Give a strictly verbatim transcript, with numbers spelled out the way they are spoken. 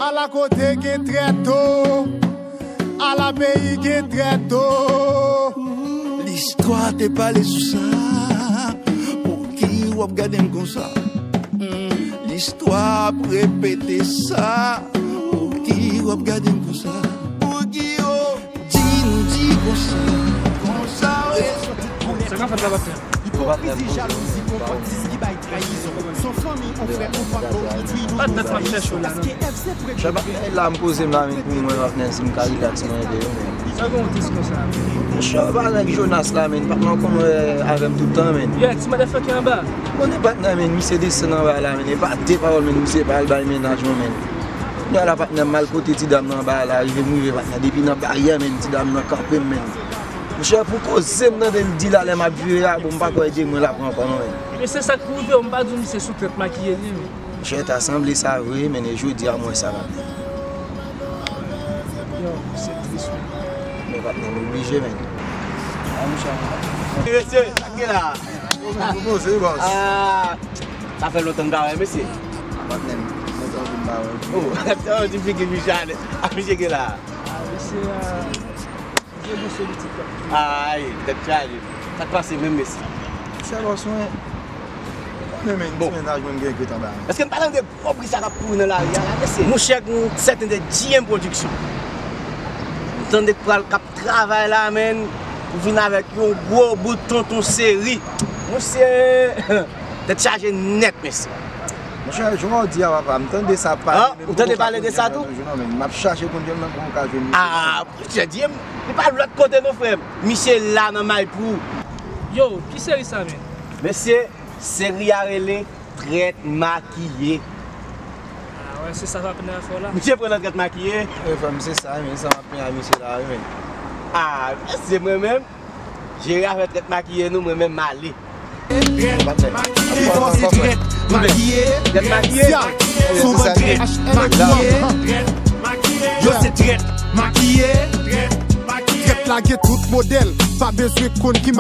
Ala kote gen trèto, ala peyi gen trèto. Listwa te pale sou sa. Pouki w ap gade m konsa? Hmm, listwa ap repete sa. Pouki w ap gade m konsa? Pouki yo di nou di konsa? Konsa w rezon. Sa k ap fèt la, patnè? Ipokrisi, jalouzi, konpòtis ki bay trayizon. Son fanmi, on frè, on fanm, nou redui nou. Pa dat m ap chèche w la, non. Paske Èv se premye. Chè, patnè, la m poze m la, men pou mwen, patnè, si m ka rilaks mwen ede yo, men. Sa gen yon tris konsa? Chè, pa nèg Jonas la, men, patnè, w konn wè avè m tout tan, men. Yeah, ti madafaka anba. Konnen patnè, men, misye desann anba la, men, e pa de pawòl, men, misye pa al bay mennaj mwen, men. Kounye a la, patnè, m al kote ti dam nan anba la, rive m rive, patnè, depi nan baryè, men, ti dam nan kanpe m, men. Monchè, pou koze m tande l di la lè m ap vire a, bon, m pa kwè ede mwen la pran ankò non, men. Men se sa k rive w, m pa di w misye sou trèt makiye li, men. Monchè, ta sanble sa vre, men e jodi a m wè sa, patnè. Yo, se tris, men. Men patnè, m oblije, men. A, monchè. Mesye, sa k gen la? Poze, bòs. Ah, sa fè lontan m pa wè, mesye. Patnè m, lontan m pa wè. Oh, ti figi Michel. A, misye gen la. Ah, mesye, ah, Dye bonswe pitit la. Ay, tèt chaje. Sa k pase menm, mesye? Chè bòs mwen, konnen men ti mennaj mwen gen ret anba. Èske n pa tande gwo bri sa k ap kouri nan lari a la, mesye? Monchè, gen yon sèten de G M Production. M tande k pral k ap travay la, men, pou vin avèk yon gwo bout tonton seri. Monchè, tèt chaje nèt, mesye. Monchè, jodi a, papa, m tande sa pale, ah, men ou tande pale de sa tou? Toujou non, men m ap chache pou m jwenn nan bon okazyon. Ah, monchè, Dye m, li pa lòt kote non, frè m. Misye la nan Maypou. Yo, ki seri sa, men? Mesye, seri a rele Trèt Makiye. Ah, wè, se sa patnè a fè w la? Misye pran nan Trèt Makiye. Wi, frè m, se sa, men sa m ap plenn a misye la, wi, men. Ah, mesye, mwen menm, jere afè Trèt Makiye nou, mwen menm m ale. Trèt makiye, trèt makiye, trèt makiye, sou bann trèt makiye, yo se trèt makiye, trèt makiye. Trèt la gen tout modèl, pa bezwen konn ki makiye.